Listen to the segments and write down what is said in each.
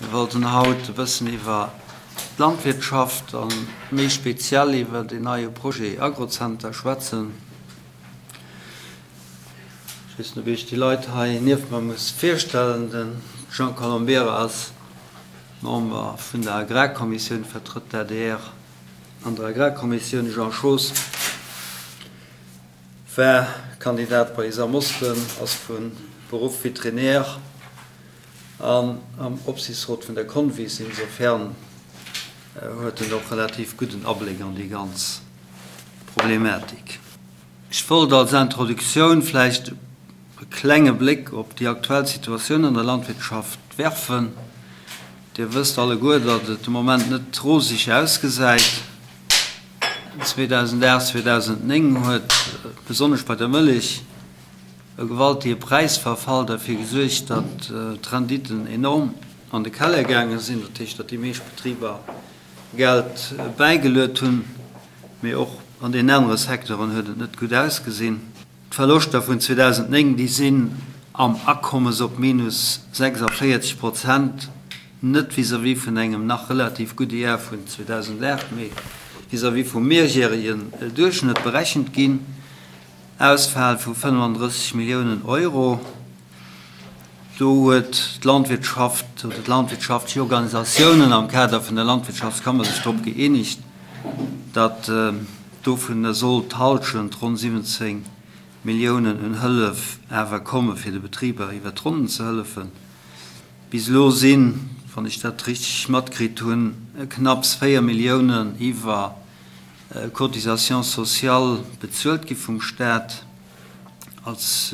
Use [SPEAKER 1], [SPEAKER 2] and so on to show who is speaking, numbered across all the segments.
[SPEAKER 1] Mir wollten haut e bëssen iwwer d'Landwirtschaft a méi speziell iwwer deen neie Projet Agrocenter schwätzen. Ech weess net, ob ech déi Leit hei nieft mer muss virstellen. De Jean Colombera ass Member vun der Agrarkommissioun, vertrëtt d'ADR an der Agrarkommissioun. Jean Schoos war Kandidat bei is am Osten, ass vu Beruff Veterinär an am Opsichtsrot vun der Convis. Insofern huet en och relativ gudden Abléck an déi ganz Problematik. Ech wollt als Introduktioun vläicht e klenge Bléck op déi aktuell Situatioun an der Landwirtschaft werfen. Dir wësst alleguer, datt et de Moment net roseg ausgesäit. 2008, 2009 huet besonnesch bei der Mëllech e gewaltige Präisverfall derfir gesuergt, datt d'Renditen enorm an de Keller gaange sinn, dat heescht, datt déi meescht Betriber Geld bäigeluet hunn. Mee och an deenen anere Secteuren huet et net gutt ausgesinn. D'Verloschter vun 2009, déi sinn am Akommes op minus 46 Prozent, net vis-à-vis vun engem nach relativ gudde Jar vun 2008, mee vis-à-vis vum mehrjähregen Duerchschnëtt berechent ginn. Ausfal vu 35 Milliounen Euro. Do huet d'Landwirtschaft oder d'landwirtschaftlech Organisatiounen am Kader vun der Landwirtschaftskammer sech drop gëeenegt, datt dovun soll d'Halschent, ronn 17 Milliounen, un Hëllef awer komme fir de Betriber iwwert d'Ronnen ze hëllefen. Bis elo sinn, wann ech dat richteg matkritt hunn, knapps 4 Milliounen iwwer Cotisations sociales bezuelt gi vum Staat als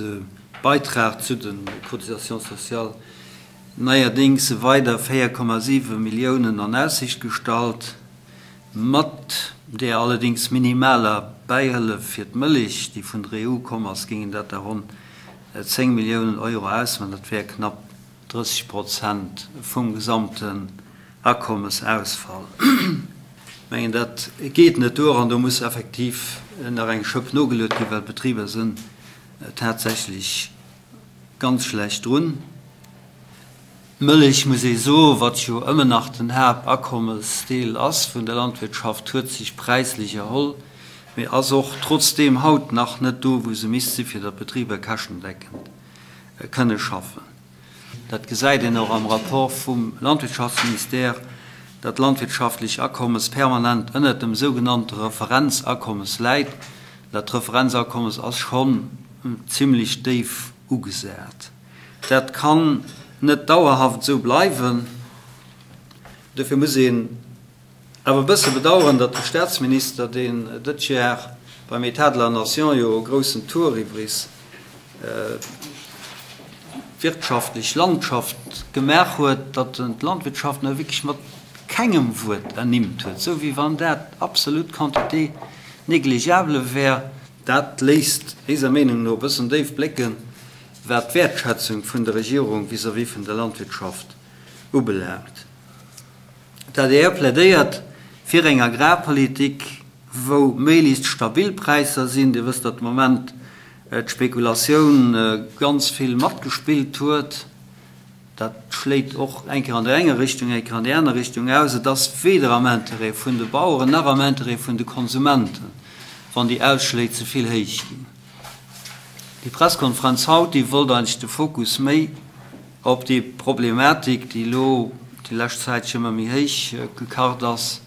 [SPEAKER 1] Beitrag zu de Cotisations sociales. Neierdéngs weider 4,7 Milliounen an Aussicht gestallt, mat där allerdéngs minimaler Bäihëllef fir d'Mëllech, déi vun der EU komm ass, géingen dat da ronn 10 Milliounen Euro ausmaachen. Dat wär knapp 30 Prozent vum gesamten Akommesausfall. Ech mengen, dat geet net duer an do muss effektiv nach eng Schëpp nogeluet ginn, well d'Betriber sinn tatsächlech ganz schlecht drun. D'Mëllech, muss ee soen, wat jo ëmmer nach den Haaptakommesdeel ass vun der Landwirtschaft, huet sech präislech erholl, mee ass och trotzdeem haut nach net do, wou se misst si fir datt d'Betriber käschtendeckend kënne schaffen. Dat gesäit een och am Rapport vum Landwirtschaftsministère, datt d'landwirtschaftlech Akommes permanent ënnert dem sougenannte Referenzakommes läit. Dat Referenzakommes ass schonn zimlech déif ugesat. Dat kann net dauerhaft esou bleiwen. Dofir muss een Awer e bësse bedauern, datt de Staatsminister, deen dët Jar beim Etat de la Nation jo e groussen Tour iwwer is wirtschaftlech Landschaft gemaach huet, datt en d'Landwirtschaft nach wierklech mat kengem Wuert ernimmt huet, esou wéi wann dat absolut quantité négligeable wär. Dat léisst éiser Meenung no e bëssen déif blécken, wat d'Wäertschätzung vun der Regierung vis-à-vis vun der Landwirtschaft ubelaangt. D'adr plädéiert fir eng Agrarpolitik, wou méiglechst stabil Präisser sinn. Dir wësst, datt de Moment d'Spekulatioun ganz vill matgespillt huet. Dat schléit och eng Kéier an déi enger Richtung, eng Kéier an déi aner Richtung aus. Et ass weder am Interêt vun de Baueren nach am Interêt vun de Konsumenten, wann déi Ausschléi ze vill héich ginn. Déi Presskonferenz haut, déi wollt eigentlech de Fokus méi op déi Problematik, déi elo déi lescht Zäitche ëmmer méi héich gekacht ass,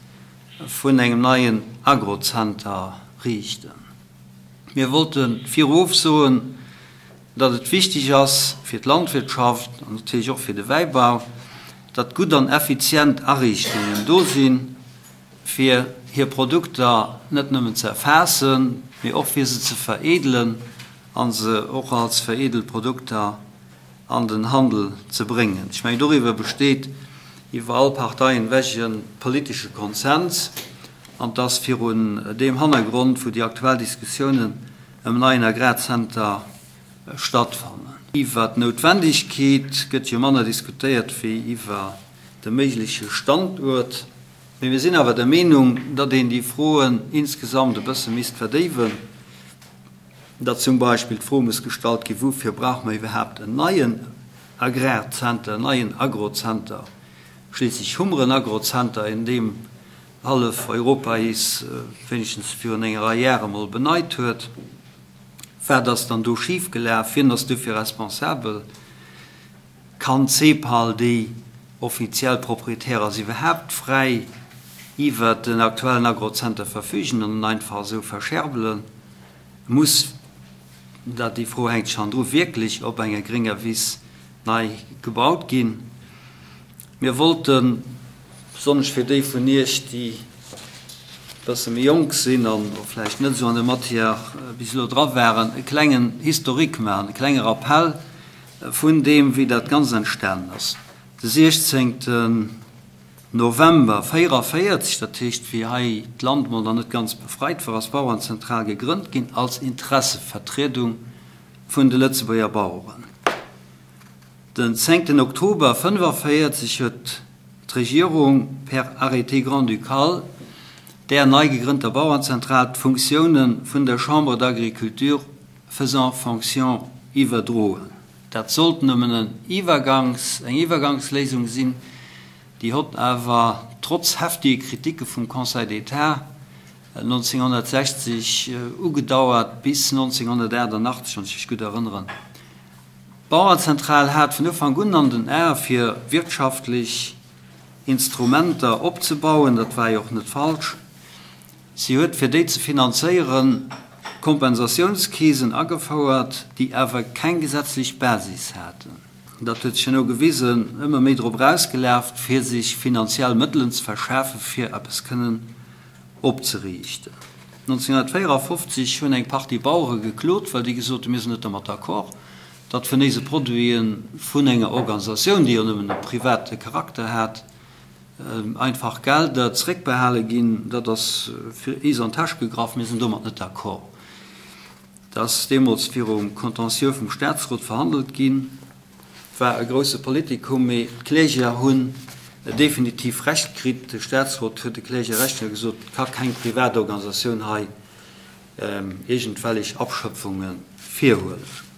[SPEAKER 1] vun engem neien Agrozenter riichten. Mir wollte viruof soen, datt et wichteg ass fir d'Landwirtschaft an natierlech och fir de Wäibau, datt gutt an effizient Ariichtungen do sinn, fir hir Produkter net nëmmen ze erfaassen, mee och fir se ze vereedelen a se och als vereedelt Produkter an den Handel ze bréngen. Ech mengen, doriwwer besteet iwwer all Parteien ewech e politesche Konsens. An et ass virun deem Hannergrond, wou déi aktuell Diskussiounen ëm neien Agrarzenter stattfannen. Iwwer d'Noutwendegkeet gëtt jo manner diskutéiert wéi iwwer de méigleche Standuert. Mee mir sinn awer der Meenung, datt een déi Froen insgesamt e bësse misst verdéiwen. Datt zum Beispill d'Fro muss gestallt ginn, Woufir brauche mer iwwerhaapt en neien Agrarzenter, en neien Agrozenter? Schliisslech hu mer en Agrozenter, en deem hallef Europa is wéinegstens virun enger Rei Jahre mol beneit huet. Wat ass dann do schif gelaf? Wien ass dofir responsabel? Kann d'CEPAL, déi offiziell Proprietär ass, iwwerhaapt fräi iwwert den aktuellen Agrozenter verfügen an en einfach esou verscherbelen? Muss, dat déi Fro hänkt sech handru, wierklech op enger grénger Wiss nei gebaut ginn? Mir wollten, besonnesch fir déi vun Iech, déi e bësse méi jonk sinn an och vläicht net esou an der Matière bis elo dra waren, e klengen Historique maachen, e klenge Rappell vun deem, wéi dat Ganzt entstanen ass. De 16. November 44, dat heescht, wéi hei d'Land mol nach net ganz befreit war, ass d'Bauerenzentral gegrënnt ginn als Interessevertriedung vun de Lëtzebuerger Baueren. Den zéngten Oktober 45 huet d'Regierung per Arrêté grand-ducal där nei gegrënnter Bauerenzentral d'Funktioune vun der Chambre d'Agriculture faisant fonction iwwerdroen. Dat sollt nëmmen en Iwwergangs, eng Iwwergangsléisung sinn, déi hott awer trotz heftige Kritike vum Conseil d'État 1960 ugedauert bis 1988, wann ech mech gutt erënneren. D'Bauerenzentral hat vun Ufank un an den Ae fir wirtschaftlech Instrumenter opzebauen, dat war jo och net falsch. Si huet fir déi ze finanzéieren Kompensatiounskeesen agefouert, déi awer keng gesetzlech Basis haten. Dat huet sech herno gewisen, ëmmer méi drop erausgelaf, fir sech finanziell Mëttelen ze verschafen, fir eppes kënnen opzeriichten. 1954 hunn eng Partie Bauere geklot, well déi gesot hunn, mir sinn net domat d'accord, datt vun éise Produite vun enger Organisatioun, déi jo nëmmen e private Charakter hat, einfach Gelder zréckbehale ginn. Dat ass fir is an d'Täsch gegraff, mir sinn domat net d'accord. Dat ass deemools virum Contentieux vum Statsrot verhandelt ginn. War e grousse Politikum, mee d'Kläger hunn definitiv Recht kritt. De Statsrot huet de Kläger Recht ginn a gesot, et ka keng Privatorganisatioun hei iergendwellech Abschöpfunge virhuelen.